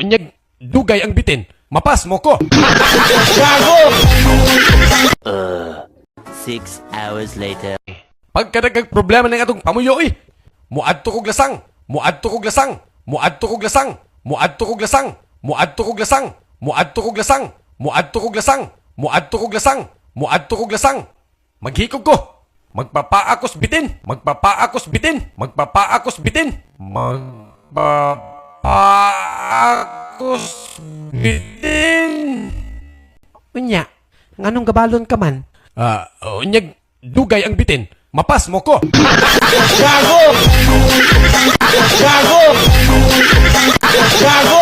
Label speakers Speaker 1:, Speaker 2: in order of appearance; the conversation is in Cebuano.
Speaker 1: Unyag dugay ang bitin. Mapas mo ko.
Speaker 2: 6 hours later.
Speaker 1: Pagkadagag problema ng atong pamuyo eh. Muadto kog lasang, muadto kog lasang, muadto kog lasang, muadto kog lasang, muadto kog lasang, muadto kog lasang, muadto kog lasang, muadto kog lasang, muadto kog lasang. Maghikog ko. Magpapaakos bitin, magpapaakos bitin, magpapaakos bitin. Magpapaakos bitin.
Speaker 3: Unya, nganong gabalon ka man?
Speaker 1: Ah, unyag dugay ang bitin. Mapas mo ko.
Speaker 4: Gago! Gago! Gago!